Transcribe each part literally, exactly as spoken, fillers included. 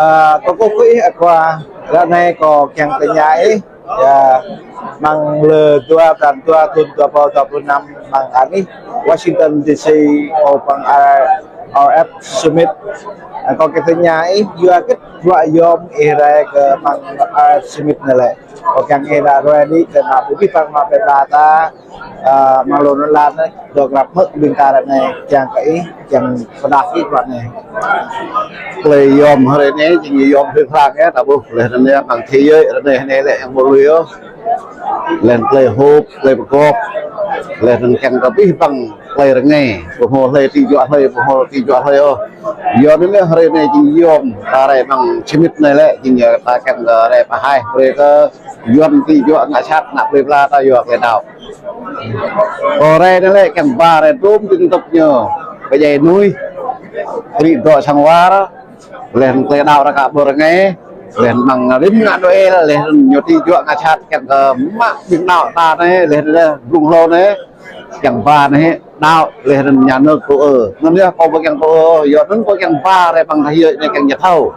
Ơ, kâo kơkuh kơ ih, ơ, Khua, ră anai kâo kiăng tơña ih, yua, amăng lơ dua, blan dua, thun dua rơbâo dua pluh năm, amăng anih Washington D C, kâo pơ amăng R F Summit. Ơ, kâo kiăng tơña ih, yua hơget bruă yom ih rai kơ amăng R F Summit anai lĕ. Kâo kiăng ih ră ruai đĭ kơ ană ƀing abih bang mă plei pla ta, ơ, amăng lŏn anai, dŏ krăp mơ̆ng ƀing ta ră anai, kiăng kơ ih, kiăng pơdah ih bruă anai. Plei yom hrơi anai, jing yom hrơi phrang yơh, ta ƀuh, laih anŭn yơh, amăng thế giới ră anai, anai lĕ yang ƀu lui ôh. Laih anŭn plei hôp, plei pơgop, laih anŭn kiăng kơ abih bang plei rơngai, ƀu hmâo hlơi tĭ juă hlơi, ƀu hmâo tĭ juă hlơi ôh. Yua anŭn yơh hrơi anai jing yom, ta rai amăng Summit anai lĕ, jing yơh ta kiăng kơ rai pơhaih, brơi kơ Yuan tĭ juă ngă sat ană plei pla ta yua klei đaŏ. Kơ rai anai lĕ kiăng ba rai dôm tin tức ñu. Pơdjai nuih. Kri dŏ sang war. Laih anŭn klei đaŏ rơka ƀu rơngai. Laih anŭn amăng rĭm ngă Noel, laih anŭn ñu tĭ juă ngă sat kiăng kơ mă ƀing đaŏ ta anai, laih anŭn blung hlâo anai. Kiăng ba anai, đaŏ, laih anŭn nhà nước tŭ ư. Anŭn yơh kâo ƀu kiăng tŭ ư, yua anŭn kâo kiăng ba rai amăng thế giới anai kiăng ñu thâo.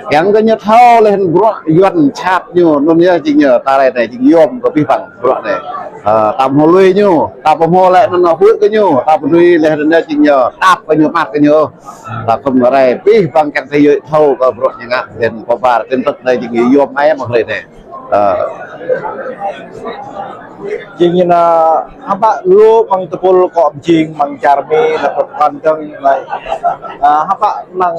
Kiăng kơ ñu thâo laih anŭn bruă Yuan sat ñu, anŭn yơh jing ñu ta rai anai jing yom kơ abih bang bruă anai. Ơ, ta ƀu hmâo lui ñu, ta ƀu hmâo lĕ anŭn huĭ kơ ñu, ta ƀu lui laih anŭn yơh jing ñu, tap kơ ñu, măt kơ ñu. Ta khŏm rai abih bang kiăng thế giới thâo kơ bruă ñu ngă, laih anŭn kâo ba rai tin tức anai jing yom ai amăng hrơi anai. Ơ. Jing ñu na, hơpă lu amăng tơpul kơ mơjing amăng čar Mi, lăp kŏn dơ̆ng lĕ. Ơ, hơpă amăng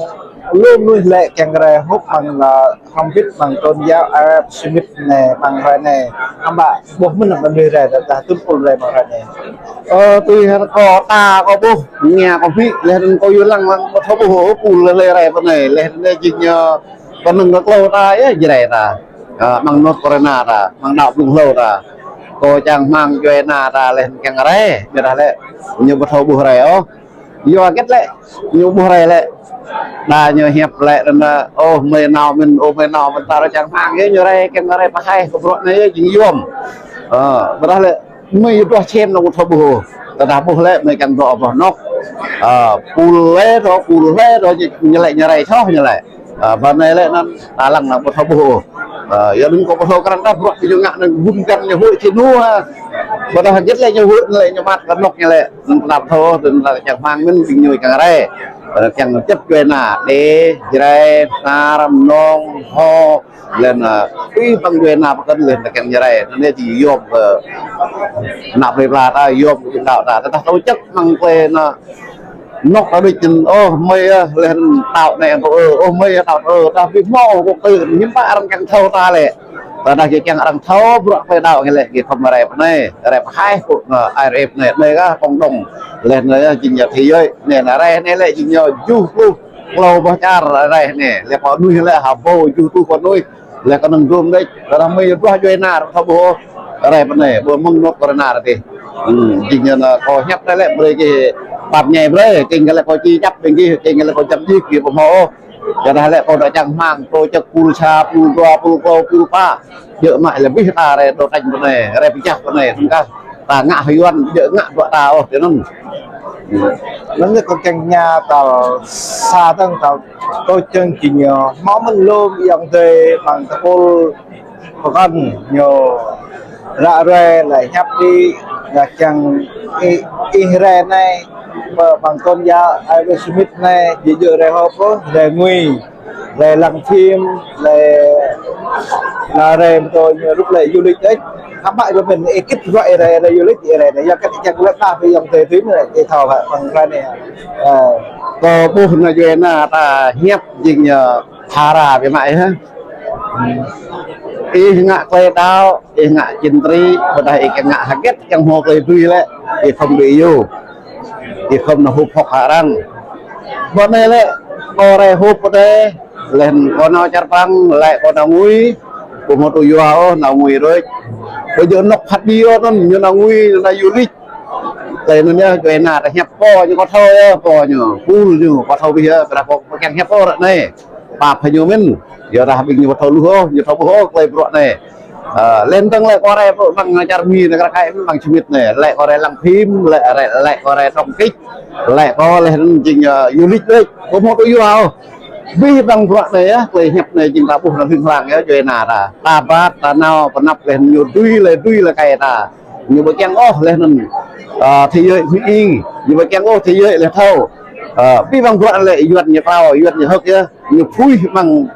lu mơnuih lĕ kiăng rai hơ̆k amăng, ơ, hrŏm hơbĭt amăng tôn giáo R F Summit anai, amăng hrơi anai. Hơpă ƀuh mơ̆n amăng mơnuih rai, dah, dah tơpul rai amăng hrơi anai. Ơ, tui hăng kâo ta kâo ƀuh, ñu kâo ƀuh, laih anŭn kâo yua lăng lăng, kâo thâo ƀuh, ơ, pul laih rai pơ anai, laih anŭn jing ñu, kâo nơ̆ng kơ klâo ta, yơh, Jrai ta. Ơ, amăng North Carolina ta, amăng đaŏ blung hlâo ta. Kâo čang rơmang djuai ania ta laih kiăng rai, ƀiădah lĕ ñu ƀu thâo ƀuh rai ôh. Yua hơget lĕ, ñu ƀuh rai lĕ. Đa ñu hiăp lĕ anŭn, ơ, ôh, mơi nao mơ̆n, ôh, mơi nao mơ̆n, ta ră čang rơmang yơh, ñu rai, kiăng rai pơhaih kơ bruă anai yơh, jing yom. Ơ, ƀiădah lĕ, mơi duah čem anŭn ƀu thâo ƀuh. Tơdah ƀuh lĕ, mơi kiăng dŏ ƀuh anŏ. Ơ, pul lĕ dŏ, pul lĕ dŏ, ñu lĕ ñu rai soh ñu lĕ. Ơ, ba anai lĕ anŭn, ta lăng anŭn ƀu thâo ƀuh. Ơ, yua anŭn kâo ƀu thâo krăn dah bruă ñu ngă anŭn gum găn ñu huĭ či nu ha. Ƀiădah hơget lĕ ñu huĭ lĕ ñu măt kơ anŏ ñu lĕ. Anŭn ta ƀu thâo, anŭn ta čang rơmang mơ̆n ƀing ñu kiăng rai. Ƀiădah kiăng čăp djuai ania, Đê, Jrai, Bơnar, Mnông, Hô, laih anŭn, ơ, abih bang djuai ania pơkŏn laih anŭn kiăng ñu rai. Anŭn anai jing yom kơ ană plei pla ta, yom kơ ƀing đaŏ ta. Tơdah tổ chức amăng plei anŭn, anŏ ta đôč anŭn, ôh, mơi, ơ, laih anŭn đaŏ anai tŭ ư, ôh, mơi, ơ, đaŏ tŭ ư, ta ƀu hmâo kơ kơ, hiư̆m pă arăng kiăng thâo ta lĕ. Tơdah gih kiăng arăng thâo, bruă plei đaŏ gih lĕ, gih khŏm rai pơ anai, rai pơhaih kơ, ơ, R F anai, anai kah cộng đồng. Laih anŭn yơh, jing yơh thế giới, anai, anai rai, anai lĕ, jing yơh juh pluh klâo boh čar rai anai, lĕ kơ mơnuih lĕ hơbâo juh pluh kơ mơnuih, lĕ kơ anŭn dôm đôč, kơ anŭn mơi duah djuai ania, thâo ƀuh, rai pơ anai, ƀu mơ̆ng North Carolina rai tih. Hmm, jing anŭn kâo hiăp anai lĕ, brơi gih pap ñai brơi, kiăng kơ lĕ kâo či čăp ƀing gih, kiăng kơ lĕ kâo čăp jih, gih ƀu hmâo ôh. Ƀiădah lĕ kâo dŏ čang rơmang, tổ chức pul sa, pul dua, pul klâo, pul pă. Djơ̆ mă lĕ abih ta rai dŏ tañ pơ anai, rai pơčah pơ anai, tơdah ta ngă hơyuan, djơ̆ ngă bruă ta ôh, tui anŭn. Anŭn yơh kâo kiăng tơña tal sa dơ̆ng tal tơjuh dơ̆ng jing ñu, hmâo mơ̆n lŏm ayŏng adơi amăng tơpul pơkŏn ñu ră ruai lĕ hiăp đĭ, lĕ kiăng ih, ih rai anai, pơ amăng tôn giáo, ai ƀu Summit anai, jing djơ̆ rai hơ̆k ôh, rai ngui. Rai lăng phim, rai, rai mơtô ñu rup rai du lịch đôč. Hơpă yua mơ̆n ih kĭt ruă rai, rai du lịch rai, rai yua kơ ih čang lĕ ta ƀing ayŏng adơi tui anai, ih thâo hă, amăng rai anai. Ơ. Kâo ƀuh anŭn djuai ania ta hiăp jing ñu phara biă mă yơh. Ih ngă klei đaŏ, ih ngă čin tri, ƀiădah ih kiăng ngă hơget kiăng hmâo klei tui lĕ, ih khŏm đĭ yơh. Ih khŏm anŭn hŭp hŏk hăng arăng. Ƀơi anai lĕ, kâo rai hŭp pơ anai, laih anŭn kâo nao čar Prang, lĕ kâo nao ngui, ƀu hmâo tŭ yua ôh, nao ngui đôč. Ƀu djơ̆ anŏ phat đĭ ôh anŭn, ñu nao ngui, ñu nao du lịch. Laih anŭn yơh, djuai ania ta hiăp pô ñu kâo thâo yơh, pô ñu, pul ñu, kâo thâo abih yơh, kơ dah kâo kiăng hiăp pô ră anai. Pap hăng ñu mơ̆n, yua dah ƀing ñu ƀu thâo hluh ôh, ñu thâo ƀuh ôh, klei bruă anai. Ơ, laih dơ̆ng lĕ kâo rai pơ amăng čar Mi anai kar kaĭ amăng Summit anai. Lĕ kâo rai lăng phim, lĕ, lĕ, lĕ kâo rai dŏng kĭč, lĕ kâo laih anŭn jing, ơ, du lịch đôč. Kâo hmâo tŭ yua ôh. Abih bang bruă anai yơh, tơlơi hiăp anai jing ta ƀuh anŭn hling hlang yơh, djuai ania ta. Ta bat, ta nao, pơanăp laih anŭn ñu dưi laih, dưi laih kơ ta. Ñu ƀu kiăng ôh laih anŭn, ơ, thế giới hmư̆ ih, ñu ƀu kiăng ôh thế giới laih thâo. Ơ, abih bang bruă anai lĕ Yuan ñu klâo, Yuan ñu hơ̆k yơh. Ñu phui mơ̆ng,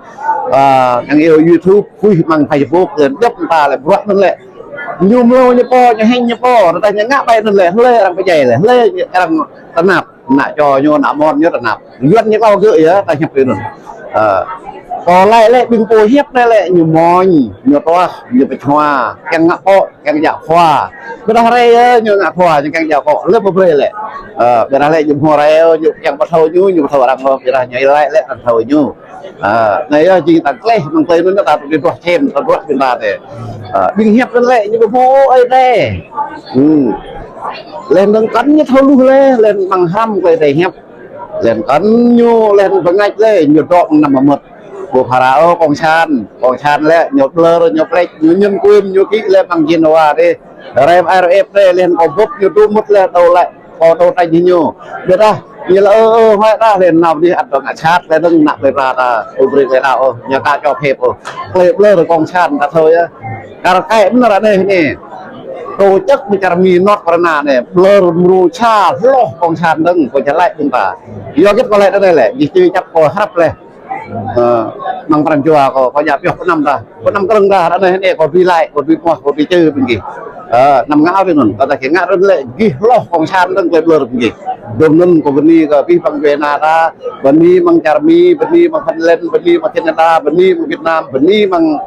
ơ, yang iâu YouTube, phui mơ̆ng Facebook, laih djŏp ta lĕ bruă anŭn lĕ. Ñu mlâo ñu pô, ñu hing ñu pô, tơdah ñu ngă ƀai anŭn lĕ, hlơi arăng pơdjai lĕ, hlơi arăng tơnap. Ană čô ñu, ană mon ñu tơnap. Yuan ñu klâo gơ̆ yơh, ta hiăp kơ anŭn. Ơ, kâo laĭ lĕ ƀing pô hiăp anai lĕ ñu mơñum, ñu tuah, ñu pơčua, kiăng ngă pô, kiăng djă khua. Ƀôdah rai yơh, ñu ngă khua, ñu kiăng djă khua, lĕ pô brơi lĕ. Ơ, ƀôdah lĕ ñu hmâo rai, ñu kiăng pơthâo ñu, ñu pơthâo arăng lŏ, ƀôdah ñu laĭ lĕ arăng thâo ñu. Ơ, anai yơh jing ta gleh, mơ̆ng tơlơi anŭn ta tui duah čem, ta duah ƀing ta tê. Ơ, ƀing hiăp anŭn lĕ, ñu ƀu hmâo ơi tê. Hmm. Laih anŭn kăn ñu thâo luh lĕ, laih anŭn hrăm kơ tê hiăp. Laih anŭn kăn ñu, laih anŭn bơngač lĕ, ñu dŏ năm mơmŏt. Pô phara ôh, cộng sản, cộng sản lĕ, ñu ƀlŏr, ñu plĕč, ñu nhân quyền, ñu kĭ lĕ mơ̆ng jin wa dih. Rem R F dih, laih anŭn kâo bưp ñu dŭ mŭt lĕ, tơl lĕ, kâo tơl tañ ñu. Ƀôdah, ñu lĕ, ơ, ơ, huai ta, laih anŭn nao dih, ăt dŏ ngă sat, laih anŭn nă plơi pla ta, ƀu brơi kơ ta ôh, ñu ka čŏp hĕp ôh. Tơlơi ƀlŏr cộng sản ta thâo yơh. Kar kaĭ mơ̆n ră anai anai. Tổ chức mơčar Mi nŏt pơ ră anai anai, ƀlŏr mrô sa hloh cộng sản dơ̆ng, kâo čơlaĭ ƀing ta. Yua hơget kâo laĭ tơ anai lĕ, jih čư čăp kâo hrăp lĕ. Ơ, mơ̆ng pran jua kâo, kâo djă pioh pơanăm ta. Pơanăm krơ̆ng ta, ră anai anai kâo dưi laĭ, kâo dưi pơmŏt, kâo dưi čư ƀing gih. Ơ, anăm ngă ôh ƀing anŭn, kâo ta kiăng ngă run lĕ, gih hloh cộng sản dơ̆ng tơlơi ƀlŏr ƀing gih. Dôm anŭn kâo bơni kơ abih bang djuai ania ta, bơni mơ̆ng čar Mi, bơni mơ̆ng Phần Lan, bơni mơ̆ng Canada, bơni mơ̆ng Việt Nam, bơni mơ̆ng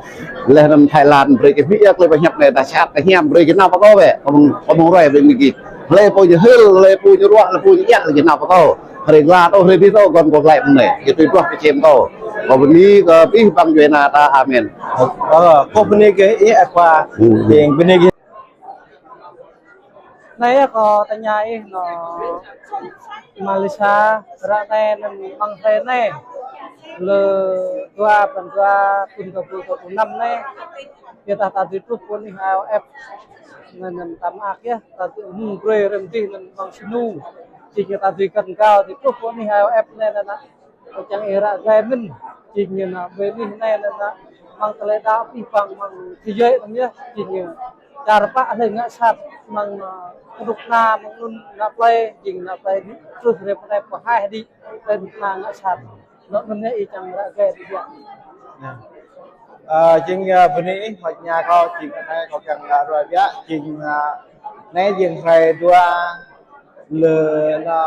laih anŭn Thái Lan, brơi kơ mi ia tơlơi pơhiăp anai, ta sat, ta hiam, brơi kơ nao pơ kâo wĕ, kâo mơ̆ng, kâo mơ̆ng ruai brơi mi gih. Hlơi pô ñu hil, hlơi pô ñu ruă, hlơi pô ñu iăt, laih kơ nao pơ kâo. Hrơi glaĭ tơ, hrơi dih tơ, gơ̆n kâo glaĭ mơ̆ng anai. Yua tui duah pơčem kâo. Kâo bơni kơ abih bang djuai ania ta. Amen. Ơ, kâo bơni kơ ih, ơ khua. Hmm. Jing bơni kơ ih. Anai yơh kâo tơña ih anŏ Malaysia, ră anai anŭn mơ̆ng hrơi anai. Lơ dua, blan dua, thŭn dua rơbâo dua pluh năm anai. Yua dah ta dưi truh pơ anih I O F. Anŭn, anŭn ta mơak yơh, ta dưi hmư̆ brơi rem dih anŭn mơ̆ng sinu. Jing yua ta dưi kăn gao dưi truh pơ anih I O F anai anŭn. Kâo kiăng ih ră glai mơ̆n, jing ñu nă ƀơi anih anai nă, nă, mơ̆ng tơlơi đaŏ abih bang mơ̆ng thế giới anŭn yơh, jing ñu čar pă hlơi ngă sat, mơ̆ng, ơ, kơnuk kơna, mơ̆ng anŭn nă plơi, jing nă plơi truh rai pơ anai pơhaih đĭ, tơlơi kơnuk kơna ngă sat. Anŭn anŭn yơh ih kiăng ră glai dih yơh. Ơ, jing, ơ, bơni ih, mơ̆ng anai kâo, jing anai kâo kiăng, ơ, ruai biă, jing, ơ, anai jing hrơi dua, lơ, lơ,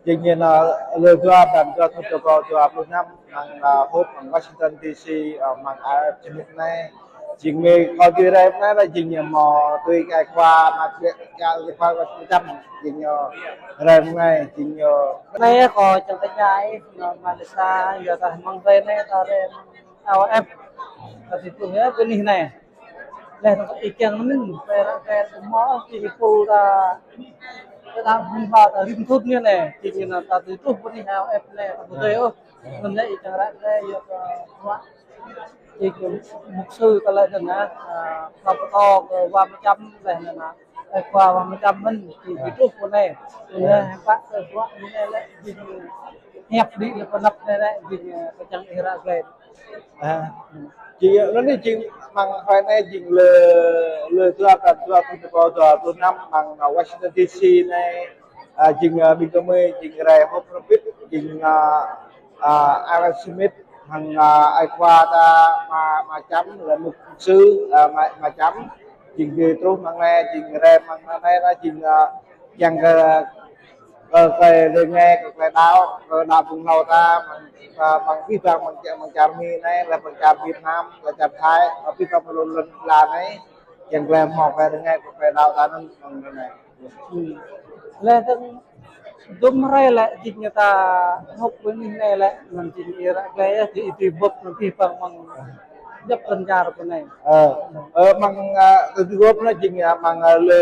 jing ñu nă, lơ dua, blan dua, thŭn dua rơbâo dua pluh năm, mơ̆ng, ơ, hŭp mơ̆ng Washington D C, ơ, mơ̆ng Arab Summit anai. Jing mơ̆ kâo dưi rai anai lĕ jing ñu hmâo tui kơ khua, mă, kơ khua mơčăm, jing ñu rai anai, jing ñu. Anai kâo čang tơña ih, anŏ Malaysia, yua dah mơ̆ng rai anai, ta rai I O F. Ta tui tui yơh, bơni anai. Laih anŭn ih kiăng mơ̆n, pơ ră pơ tơmô, či ih pul ta, ta đaŏ hmư̆ ba ta rĭm thŭn anai, či ñu nă ta tui truh pơ anih I O F anai, ta ƀu dơi ôh. Anŭn lĕ ih kiăng ră anai, yua kơ bruă. Ih kơ mục sư ta laĭ anŭn nă, ơ, khua pơtô kơ wa mơčăm laih anŭn nă. Ơ, khua wa mơčăm mơ̆n, či ih truh pơ anai. Anŭn lĕ, hơpă kơ bruă anai lĕ, jing hiăp đĭ lĕ pơanăp anai lĕ, jing, ơ, pơčang ih ră glai. Ơ, jing, ơ, anŭn anai jing mơ̆ng hrơi anai jing lơ, lơ dua, blan dua, thŭn dua rơbâo dua pluh năm mơ̆ng, ơ, Washington D C anai, ơ, jing, ơ, ƀing gơmơi jing rai hŭp hrŏm hơbĭt, jing, ơ, ơ, Arab Summit, hăng, ơ, ơi khua ta mă, mơčăm, lĕ mục sư, ơ, mă, mơčăm, jing dưi truh mơ̆ng anai, jing rai mơ̆ng anai lĕ jing, ơ, kiăng kơ, kơ, kơ tơlơi rơngai, kơ tơlơi đaŏ, kơ đaŏ ƀing hlâo ta, mơ̆ng, ơ, mơ̆ng abih bang, mơ̆ng čar, mơ̆ng čar Mi anai, lĕ mơ̆ng čar Việt Nam, lĕ čar Thái, abih bang mơ̆ng lŏn, lŏn la anai, kiăng tơlơi hmâo tơlơi rơngai, kơ tơlơi đaŏ ta anŭn, mơ̆ng anai. Hmm. Laih dơ̆ng, dŭm hrơi lĕ, jing ñu ta hŭp ƀơi anih anai lĕ, anŭn jing ih ră glai yơh, jing ih tui bưp anŭn abih bang mơ̆ng djŏp lŏn čar pơ anai. Ơ, ơ, mơ̆ng, ơ, tơlơi tui bưp anŭn jing, ơ, mơ̆ng, ơ, lơ,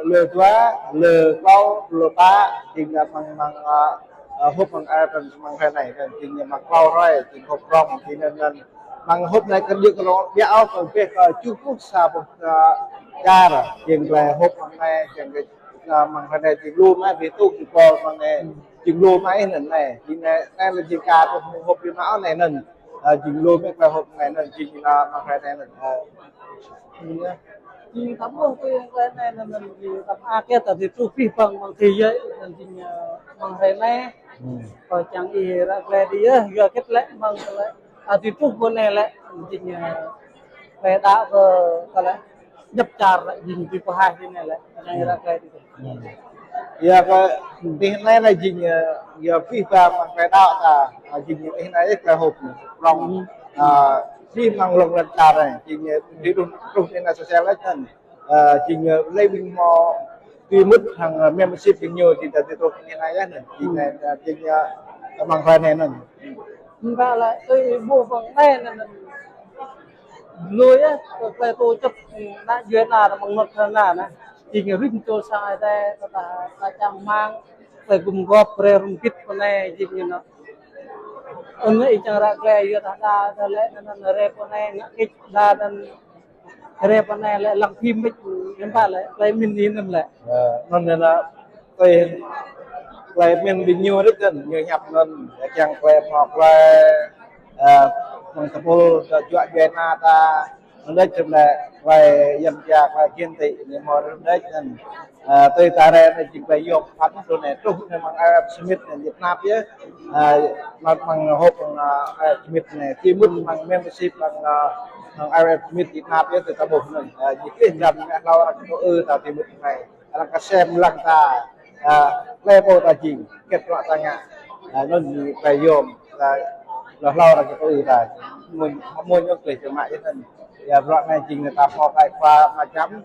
lơ dua, lơ klâo, lơ pă, jing, ơ, mơ̆ng, mơ̆ng, ơ, ơ, hŭp mơ̆ng, ơ, mơ̆ng hrơi anai, jing, jing mơ̆ng klâo hrơi, jing hŭp rŏng, jing anŭn, anŭn. Mơ̆ng hŭp anai kơ djơ̆ kơ lŏ biă ôh, kơ pĕ kơ čuh pluh sa boh, ơ, čar, jing glai hŭp mơ̆ng anai, jing, ơ, mơ̆ng hrơi anai jing lu anai, ƀing tŭ jing pô mơ̆ng anai. jing lu mă anai, anai, jing anai, anai lĕ jing ka truh mơ̆ng hôp biă mă anai anŭn. Ơ, jing lu mă klei hôp anai anŭn, jing anai mơ̆ng hrơi anai anŭn. Ơ. Jing ta ƀuh kơ klei anai anŭn, jing ta mă kơ ta dưi truh pih păng mơ̆ng tơlơi, anŭn jing, ơ, mơ̆ng hrơi anai. Hmm. Kâo čang ih ră klei dih yơh, yua hơget lĕ mơ̆ng klei ta dưi truh pơ anai lĕ, jing, ơ, klei đaŏ kơ ta lĕ djŏp čar lĕ, jing ƀu pơhaih kơ anai lĕ, anai ră klei dih. Yua kơ tih anai lĕ jing, ơ, yua pih păng mơ̆ng klei đaŏ ta, ơ, jing tih anai klei hôp prŏng. Ơ, pih mơ̆ng lŏn čar anai, jing, ơ, dih truh, truh tih anai sosial lĕ anŭn. Ơ, jing, ơ, lĕ ƀing hmâo tui mŭt hăng, ơ, membership jing ñu, jing ta tui truh tih anai yơh anŭn. Jing anai, ơ, jing, ơ, mơ̆ng hrơi anai anŭn. Ƀă lĕ tui ih ƀuh păng anai anŭn. Lui yơh, kơ klei tổ chức, ơ, ană djuai ană, ană mơ̆ng anŭn kơ anŭn, anŭn. Jing rĭm čô sang Ơi Adai, ta, ta, ta čang rơmang, klei gum gop, brơi rơmbit pơ anai, jing ñu anŭn. Anŭn ih čang ră klei, yua ta đa, ta lĕ, anŭn, anŭn, rai pơ anai, ngă kĭč, đa, anŭn, rai pơ anai, lĕ lăng phim mĭt, hiư̆m pă lĕ, klei mĭn anŭn lĕ. Ơ, anŭn, anŭn, anŭn, klei, klei mĭn ƀing ñu đôč anŭn, ñu hiăp anŭn, kiăng klei hmâo klei, ơ, mơ̆ng tơpul, kơ juă djuai ană ta, anŭn đôč tơm lĕ, klei yăn jia, klei kiăng tih, ñu hmâo anŭn đôč anŭn. Ơ, tui ta rai anai jing klei yôm phat truh anai, truh anai mơ̆ng R F Smith anai jing tơnap yơh. Ơ, mơ̆ng, mơ̆ng hôp mơ̆ng, ơ, R F Smith anai, tui mŭt mơ̆ng membership mơ̆ng, ơ, mơ̆ng R F Smith jing tơnap yơh, tui ta ƀuh anŭn. Ơ, jing tih jam ngă hlâo arăng kơ ư ta tui mŭt anai. Arăng kơ sem lăng ta, ơ, klei pô ta jing, hơget bruă ta ngă. Ơ, anŭn jing klei yôm, ta, hlâo hlâo arăng kơ ư ta. Mơ̆n, mơ̆n ñu klei čơmă yơh anŭn. Yua bruă anai jing ta hmâo kai khua mă čăm,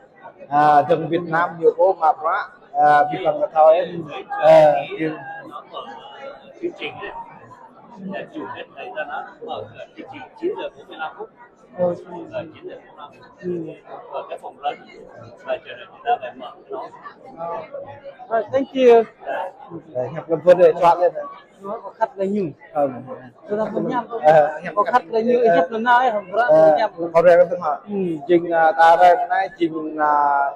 ơ, dơ̆ng Việt Nam ñu pô mă bruă, ơ, ƀing ta kơ thâo yơh. Ơ, jing chương trình ấy, là chủ nhật này ra nó mở chương trình chín giờ bốn mươi lăm phút. Ờ, chín giờ bốn mươi lăm. Ở cái phòng lớn. Và chờ đợi chúng ta về mở cái đó. Rồi, thank you. Ơ, hiăp lăm phút đơi, čuă lĕ anŭn. Nó có khắt lĕ ñu. Ơ. Tơdah pơñăm, ơ, hiăp có khắt lĕ ñu, ơ, hiăp lĕ anai, hơmră, ơ, pơñăm. Kâo rai kơ tơma. Hmm. Jing, ơ, ta rai anai, jing, ơ,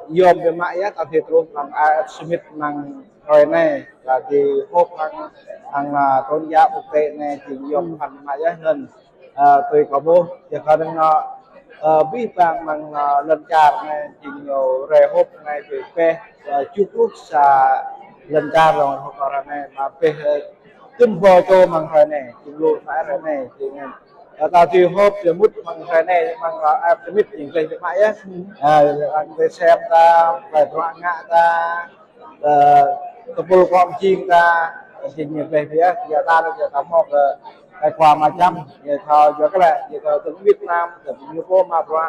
yôm biă mă yơh, ta tui truh mơ̆ng R F Smith mơ̆ng hrơi anai, ta tui hôp hăng, hăng, ơ, tôn giáo quốc tế anai, jing yôm pơphan biă mă yơh anŭn. Ơ, tui kâo ƀuh, yua kơ anŭn, ơ, pih păng mơ̆ng, ơ, lŏn čar anai, jing ñu rai hôp anai, pih peh, ơ, čuh pluh sa lŏn čar lŏn hôp hrơi anai, mă pih, ơ, tơm ƀu čô mơ̆ng hrơi anai, jing lu mă hrơi anai, jing anŭn. Ơ, ta tui hôp, tui mŭt mơ̆ng hrơi anai, mơ̆ng, ơ, R F Smith, jing klei biă mă yơh. Ơ, arăng tui sem ta, klei bruă ngă ta, ơ, tơpul kơ jing ta, jing ñu pih peh yơh, yua ta, yua ta hmâo kơ kai khua mă čăm, yua thâo yua kơ lĕ, yua thâo tơm Việt Nam, tơm ñu pô mă bruă,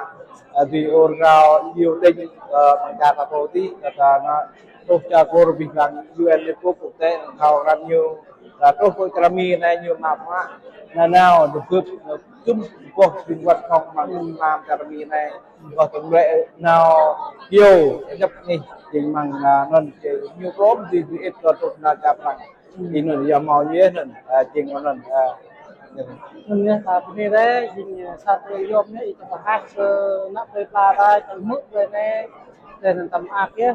ơ, tui ur rao, iâu tĭng, ơ, mơ̆ng čar ta pô tih, kơ ta anŭn, truh čar pô rơbih bang U N Liên Hợp Quốc quốc tế, thâo răm ñu, ta truh pơ čar Mi anai ñu mă bruă, nanao, dơ̆ng bưp, tơm boh ƀing văn phòng mơ̆ng Việt Nam čar Mi anai, boh tơm lĕ nao, iâu, djŏp anih, jing mơ̆ng, ơ, anŭn, jing ñu pô, jing, jing ĭt kơ truh nao čar Prăng. Jing anŭn yơh hmâo ñu yơh anŭn, ơ, jing anŭn, ơ, anŭn yơh ta bơni rai, jing, ơ, sa tơlơi yôm anai, ih čang pơhaih kơ ană plei pla ta, čang hmư̆ tơlơi anai, tơlơi anŭn ta mơak yơh.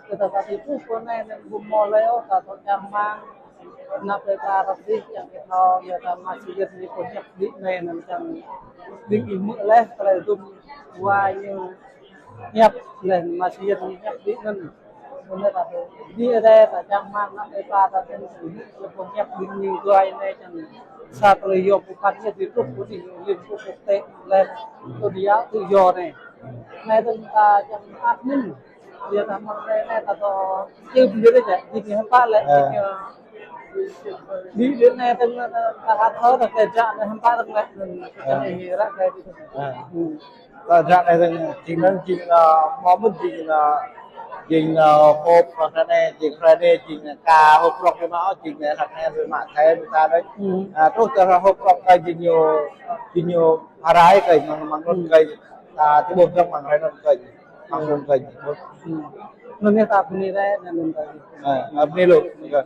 Kơ ta ta tui truh pơ anai anŭn ƀu hmâo lơi ôh, ta thâo čang rơmang, ană plei pla ta tih, čang kơ thâo, yua ta mơsĭt ñu pô hiăp đĭ anai anŭn čang đĭ ih hmư̆ leh, tơlơi dum wa ñu hiăp leh, mơsĭt ñu hiăp đĭ anŭn. Anŭn ta tui. Đĭ adai ta čang rơmang ană plei pla ta tih, ñu pô hiăp đĭ ñu dua anai čang sa tơlơi yôm pơphan yơh tui truh pơ anih Liên Hợp Quốc quốc tế leh, tui đĭ yơh tui yua anai. Anai tơ̆ng ta čang mơak mơ̆n. Yua ta mơ̆ng anai anai ta tơ čưm dih lĕ, jing hiư̆m pă lĕ, ơ, jing, ơ, đĭ, đĭ anai tơ̆ng, ơ, ta khăp thâo ta klei jă anai hiư̆m pă tơ̆ng lĕ, anŭn, ơ, anai ră anai dih. Ơ. Hmm. Ta jă anai tơ̆ng, jing anŭn jing, ơ, hmâo mơ̆n jing, ơ, jing, ơ, hôp hrơi anai, jing hrơi anai, jing ka hôp prŏng biă mă, jing hră anai biă mă, thâo ta đôč. Hmm. Ơ, truh ta hôp prŏng kơ jing ñu, jing ñu hrơi kơ, mơ̆ng, mơ̆ng anŭn kơ, ta tơƀuh dơ̆ng mơ̆ng hrơi anŭn kơ. Mơ̆ng anŭn kơ. Hmm. Anŭn yơh ta bơni rai, anŭn ta. Ơ, ơ, bơni lu. Ơ,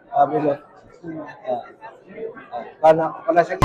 ơ, bơni lu. Hmm. Ơ. Ơ, kơ ană, kơ ană sek.